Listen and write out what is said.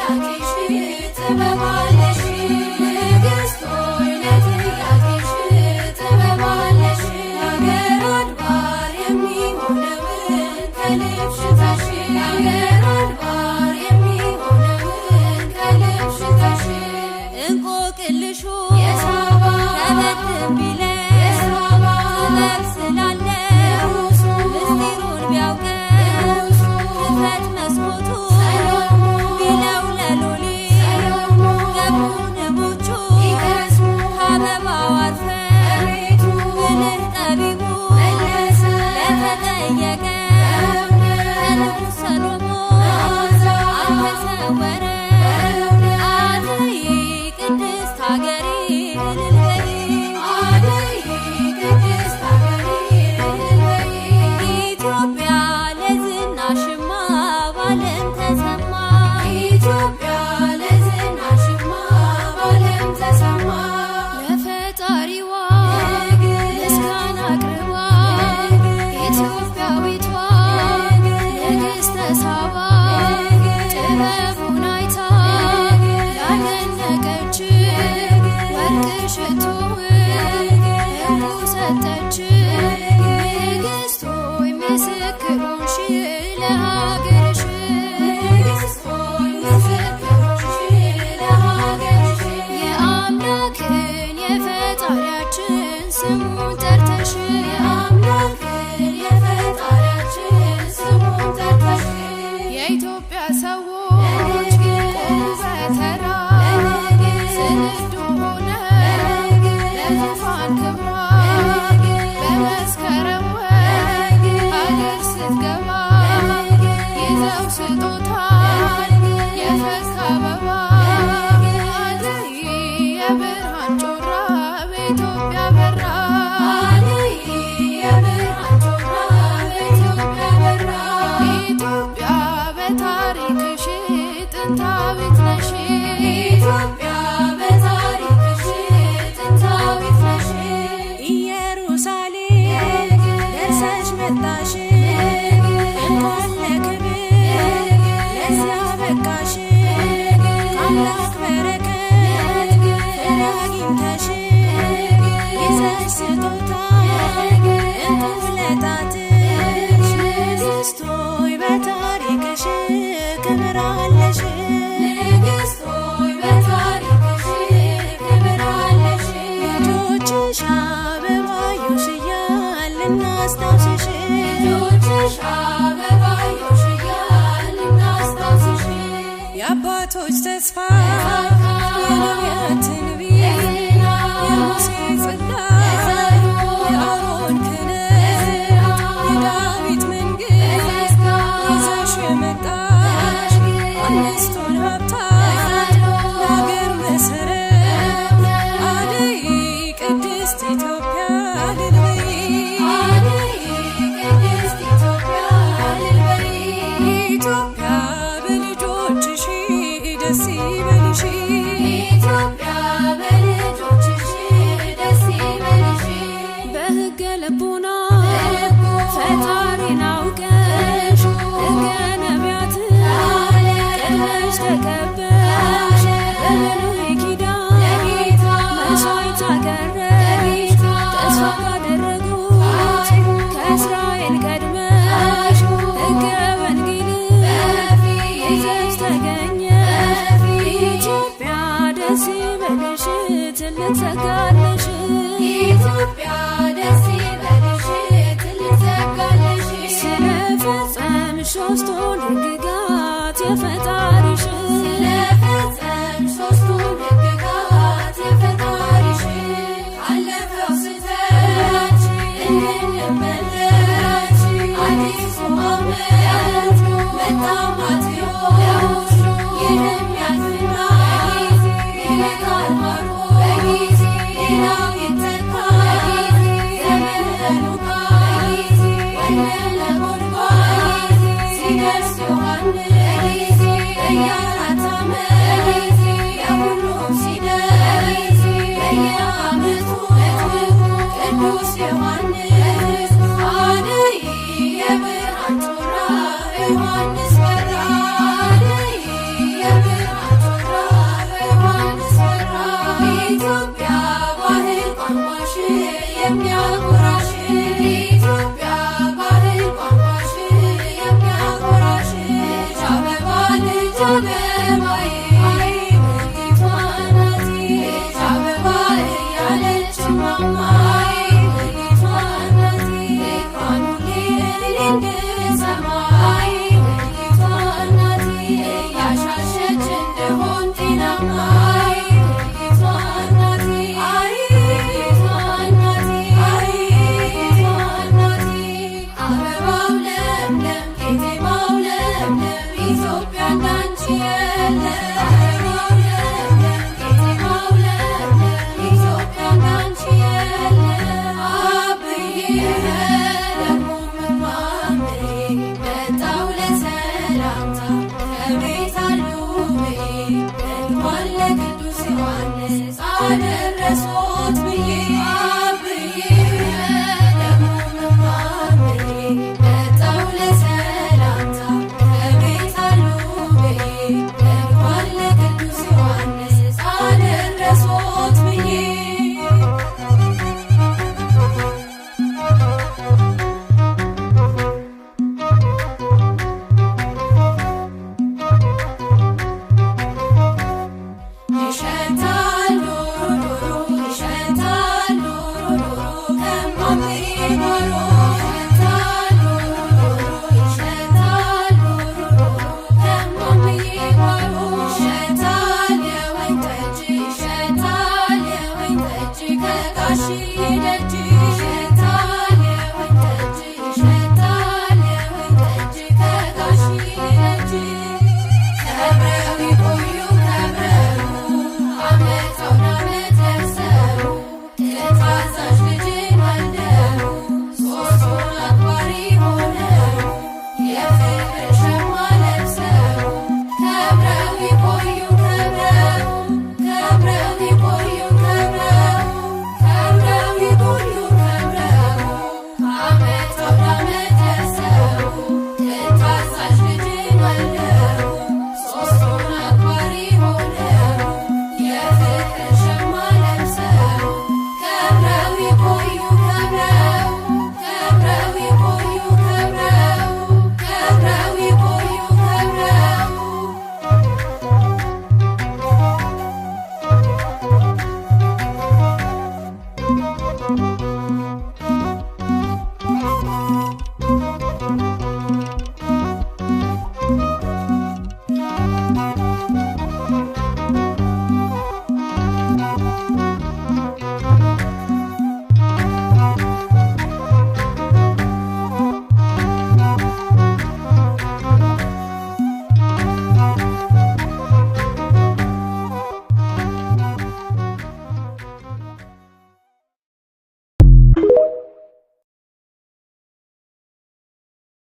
ለጥያቄሽ ጥበብ አለሽ። ንግሥት ሆይ ለጥያቄሽ ጥበብ አለሽ። ለአገር አድባር የሚሆነውን ከልብሽታሽ፣ ለአገር አድባር የሚሆነውን ከልብሽታሽ። እንቆቅልሹ የሳባ ከበድ ቢለን የሳባ ጥበብ ስላለ ንጉሱ ምስጢሩን ቢያውቀው ንጉሱ ክፈት መስኮቱ ሰሎሞን ቢለው ለሎሌ ሰሎሞን ገቡ ንቦቹ ሊቀስሙ ከአበባው አርፈው ከቤቱ ብልህ ጠቢቡ መለሰ ለተጠየቀ በእውነት ከንጉሥ ሰሎሞን መዓዛ አልተሰወረ። በእውነት አድይ ቅድስት ሀገሬ እልል በይ። አደይ ቅድስት ሀገሬ እልል በይ። ኢትዮጵያ ለዝናሽማ ባለም ተሰማ። ኢትዮጵያ ለዝናሽማ ባለም ተሰማ። ለፈጣሪዋ ምስጋና አቅርባ ኢትዮጵያዊቷ ንግሥተ ሳባ፣ ጥበቡን አይታ ያደነቀች ወርቅ ሽቶውን እንቁ ሰጠች። ንግሥት ሆይ ምስክር ሆንሽ ለሀገርሽ። ንግሥት ሆይ ምስክር ሆንሽ ለሀገርሽ። የአምላክን የፈጣሪያችን ስሙን ጠርተሽ፣ የአምላክን የፈጣሪያችን ስሙን ጠርተሽ። የኢትዮጵያ ሰዎች ቆሙ በተራ፣ ስንዱ ሆነው ለዙፋን ክብሯ። በመስከረም ወር ሀገር ስትገባ ይዘው ስጦታ የፈካ አበባ። አደይ የብርሃን ጮራ በኢትዮጵያ በራ። አደይ የብርሃን ጮራ በኢትዮጵያ በራ። ኢትዮጵያ በታሪክሽ ጥንታዊት ነሽ። ኢትዮጵያ በታሪክሽ ጥንታዊት ነሽ። ኢየሩሳሌም ደርሰሽ መጣሽ፣ እንኳን ለክብር ለዚያ በቃሽ። ከአምላክ በረከት ፍሬ አግኝተሽ፣ ይዘሽ ስጦታ እንቁ ለጣትሽ። ንግሥት ሆይ በታሪክሽ ክብር አለሽ። ንግሥት ሆይ በታሪክሽ ክብር አለሽ። ልጆችሽ አበባዮሽ እያልን እናስታውስሽ። ልጆችሽ አበባዮሽ እያልን እናስታውስሽ። የአባቶች ተስፋ፣ የነቢያት ትንቢት፣ የሙሴ ጽላት፣ የአሮን ክህነት፣ የዳዊት መንግሥት ይዘሽ የመጣሽ አምስቱን ሀብታት ለአገር መሰረት። አደይ ቅድስት ኢትዮጵያ እልል በይ። አደይ ቅድስት ኢትዮጵያ እልል በይ። ኢትዮጵያ በልጆችሽ ደስ ይበልሽ። ኢትዮጵያ በልጆችሽ ደስ ይበልሽ። በሕገ ልቡና ፈጣሪን አውቀሽ፣ ሕገ ነቢያትን ቀድመሽ ተቀበልሽ፣ በብሉይ ኪዳን መሥዋዕት አቀረብሽ፣ ተስፋ ካደረጉት ከእስራኤል ቀድመሽ ሕገ ወንጌልን ይዘሽ ተገኘሽ። ኢትዮጵያ ደስ ይበልሽ፣ ትልቅ ጸጋ አለሽ። ኢትዮጵያ ደስ ይበልሽ፣ ትልቅ ጸጋ አለሽ። ስለፈጸምሽ ሦስቱን ሕግጋት የፈጣሪሽ። ስለፈጸምሽ ሦስቱን ሕግጋት የፈጣሪሽ። ካለፈው ስህተት እንድንመለስ አዲሱ ዓመት መጣ ማቴዎስ። ይህም ያልፍና ይመጣል ማርቆስ፣ ሌላው ይተካል ዘመነ ሉቃስ ወልደ ነጎድጓድ ሲደርስ ዮሐንስ። ኢትዮጵያ ባህል ቋንቋሽ የሚያኮራሽ፣ ኢትዮጵያ ባህል ቋንቋሽ የሚያኮራሽ፣ ልጅ አበባ ልጅ አበባዬ ውዲቷ እናቴ፣ ልጅ አበባ እያለች እማማዬ ውዲቷ እናቴ፣ እንኳን ሁሌ እኔ እንድሰማ ውዲቷ እናቴ፣ እያሻሸች እንደሆን ጤናማ ውዲቷ እናቴ፣ ውዲቷ እናቴ፣ ውዲቷ እናቴ። አበባው ለምለም ቄጤማው ለምለም ኢትዮጵያ እንዳንቺ የለም። አበባው ለምለም ቄጤማው ለምለም ኢትዮጵያ እንዳንቺ የለም። አብዬ ደግሞ እማምዬ መጣሁ ለሰላምታ ከቤት አሉ ብዬ፣ እንኳን ለቅዱስ ዮሐንስ አደረሶት።